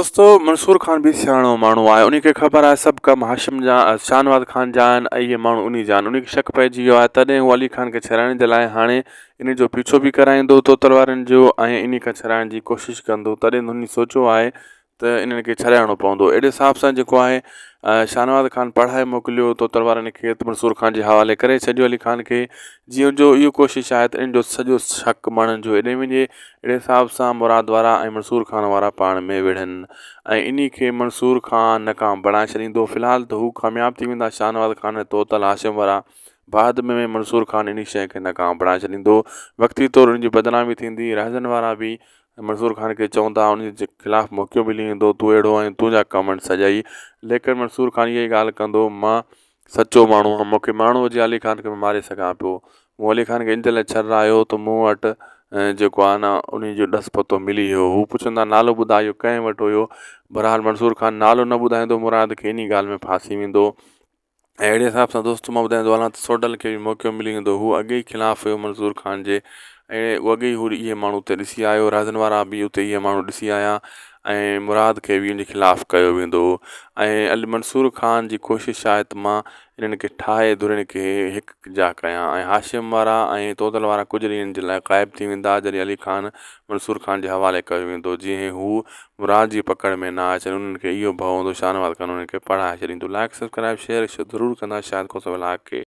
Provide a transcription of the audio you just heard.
دوستو منصور خان به سياڻو ماڻهو آهي انهي کي خبر آهي سڀ ڪم هاشم جا شاهنواز خان جا آهن ۽ اهي ماڻهو انهي جا آهن انهي کي شڪ پئجي ويو آهي تڏهن هو علي خان کي ڇڏائڻ جي لاء هاڻي انهي جو پيڇو به ڪرائيندو توتل وارن جو ۽ انهي کان ڇڏائڻ جي ڪوشش ڪندو تڏهن هن سوچيو آهي ته انهن کي ڇڏائڻو پوندو اهڙي حساب سان جيڪو آهي شاهنواز خان پڙهائي موڪليو توتل وارن کي ته منصور خان جي حوالي ڪري ڇڏيو علي خان کي جيئن جو اهو ڪوشش آهي ته ان جو سڄو شڪ ماڻهن جو هيڏي وڃي اهڙي حساب سان مراد وارا ۽ منصور خان وارا پاڻ ۾ وڙهن ۽ انهي کي منصور خان ناڪام بڻائي ڇڏيندو في الحال ته هو ڪامياب ٿي ويندا شاهنواز خان ۽ توتل هاشم وارا بعد ۾ منصور خان انهي شيء کي ناڪام بڻائي ڇڏيندو وقتي طور ان جي بدنامي ٿيندي رهزن وارا به منصور خان کي چوندا ان جي خلاف موقعو ملي ويندو تون اهڙو آهين تنهنجا ڪم آهن سڄائي ليڪن منصور خان اها ئي ڳالهه ڪندو مان سچو ماڻهو آهيان مون کي ماڻهو هجي علي خان کي مان ماري سگهان پيو مون علي خان کي ان جي لاء ڇڏرايو ته مون وٽ جيڪو آهي نه ان جو ڏس پتو ملي ويو هو پڇندا نالو ٻڌاء اهو ڪنهن وٽ هيو بهرحال منصور خان نالو نه ٻڌائيندو مراد کي انهي ڳالهه ۾ ڦاسي ويندو ۽ اهڙي حساب سان دوستو مان ٻڌائيندو هلان ته سوڍل کي به موقعو ملي ويندو هو اڳي ئي خلاف هيو منظور خان جي ۽ اڳي ئي هو اهي ماڻهو اتي ڏسي آيو رهزن وارا به اتي اهي ماڻهو ڏسي آيا ۽ مراد کي به ان جي خلاف ڪيو ويندو هو ۽ علي منصور خان جي ڪوشش آهي ته مان انهن کي ٺاهي ڌرين کي هڪ جا ڪيان ۽ هاشم وارا ۽ تودل وارا ڪجهه ڏينهن جي لاء غائب ٿي ويندا جڏهن علي خان منصور خان جي حوالي ڪيو ويندو جيئن هو مراد جي پڪڙ ۾ نه اچن انهن کي اهو ڀؤ هوندو شاهنواز خان انهن کي پڙهائي ڇڏيندو لائڪ سبسڪرائب شيئر ضرور ڪندا شاهد کوسو ولاگ کي.